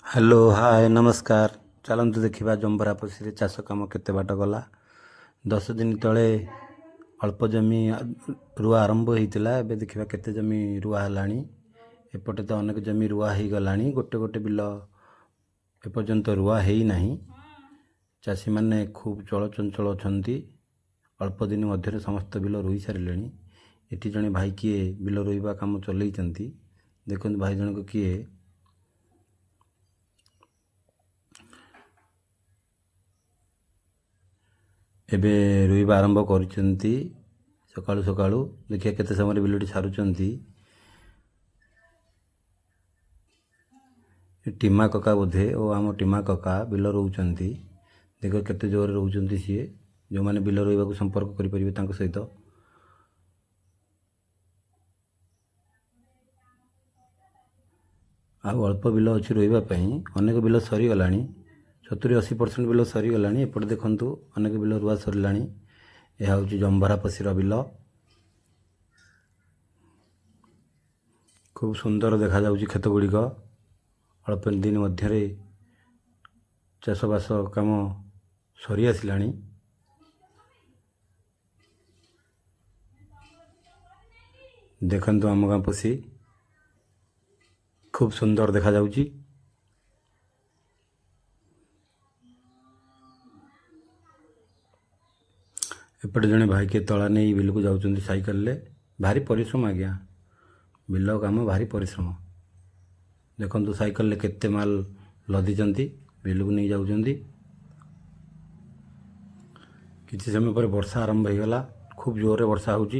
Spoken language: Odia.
ହ୍ୟାଲୋ, ହାଏ, ନମସ୍କାର। ଚାଲନ୍ତୁ ଦେଖିବା ଜମ୍ଭରାପୋଷିରେ ଚାଷ କାମ କେତେ ବାଟ ଗଲା। 10 ଦିନ ତଳେ ଅଳ୍ପ ଜମି ରୁଆ ଆରମ୍ଭ ହେଇଥିଲା। ଏବେ ଦେଖିବା କେତେ ଜମି ରୁଆ ହେଲାଣି। ଏପଟେ ତ ଅନେକ ଜମି ରୁଆ ହେଇଗଲାଣି। ଗୋଟେ ଗୋଟେ ବିଲ ଏପର୍ଯ୍ୟନ୍ତ ରୁଆ ହେଇନାହିଁ। ଚାଷୀମାନେ ଖୁବ୍ ଚଳଚଞ୍ଚଳ ଅଛନ୍ତି। ଅଳ୍ପ ଦିନ ମଧ୍ୟରେ ସମସ୍ତ ବିଲ ରୋଇ ସାରିଲେଣି। ଏଠି ଜଣେ ଭାଇ କିଏ ବିଲ ରୋଇବା କାମ ଚଲେଇଛନ୍ତି। ଦେଖନ୍ତୁ ଭାଇ ଜଣକ କିଏ ଏବେ ରୋଇବା ଆରମ୍ଭ କରିଛନ୍ତି ସକାଳୁ ସକାଳୁ। ଦେଖିବା କେତେ ସମୟରେ ବିଲଟି ସାରୁଛନ୍ତି। ଟିମା କକା ବୋଧେ ଓ ଆମ ଟିମା କକା ବିଲ ରୋଉଛନ୍ତି। ଦେଖ କେତେ ଜୋରରେ ରୋଉଛନ୍ତି ସିଏ। ଯେଉଁମାନେ ବିଲ ରୋଇବାକୁ ସମ୍ପର୍କ କରିପାରିବେ ତାଙ୍କ ସହିତ। ଆଉ ଅଳ୍ପ ବିଲ ଅଛି ରୋଇବା ପାଇଁ। ଅନେକ ବିଲ ସରିଗଲାଣି। 70-80% ବିଲ ସରିଗଲାଣି। ଏପଟେ ଦେଖନ୍ତୁ ଅନେକ ବିଲ ରୁଆ ସରିଲାଣି। ଏହା ହେଉଛି ଜମ୍ଭରାପୋଷିର ବିଲ। ଖୁବ୍ ସୁନ୍ଦର ଦେଖାଯାଉଛି କ୍ଷେତ ଗୁଡ଼ିକ। ଅଳ୍ପ ଦିନ ମଧ୍ୟରେ ଚାଷବାସ କାମ ସରି ଆସିଲାଣି। ଦେଖନ୍ତୁ ଆମ ଗାଁ ପୋଷି ଖୁବ୍ ସୁନ୍ଦର ଦେଖାଯାଉଛି। ଏପଟେ ଜଣେ ଭାଇ କିଏ ତଳା ନେଇ ବିଲକୁ ଯାଉଛନ୍ତି ସାଇକେଲରେ। ଭାରି ପରିଶ୍ରମ ଆଜ୍ଞା, ବିଲ କାମ ଭାରି ପରିଶ୍ରମ। ଦେଖନ୍ତୁ ସାଇକେଲରେ କେତେ ମାଲ ଲଦିଛନ୍ତି, ବିଲକୁ ନେଇ ଯାଉଛନ୍ତି। କିଛି ସମୟ ପରେ ବର୍ଷା ଆରମ୍ଭ ହେଇଗଲା। ଖୁବ୍ ଜୋରରେ ବର୍ଷା ହେଉଛି।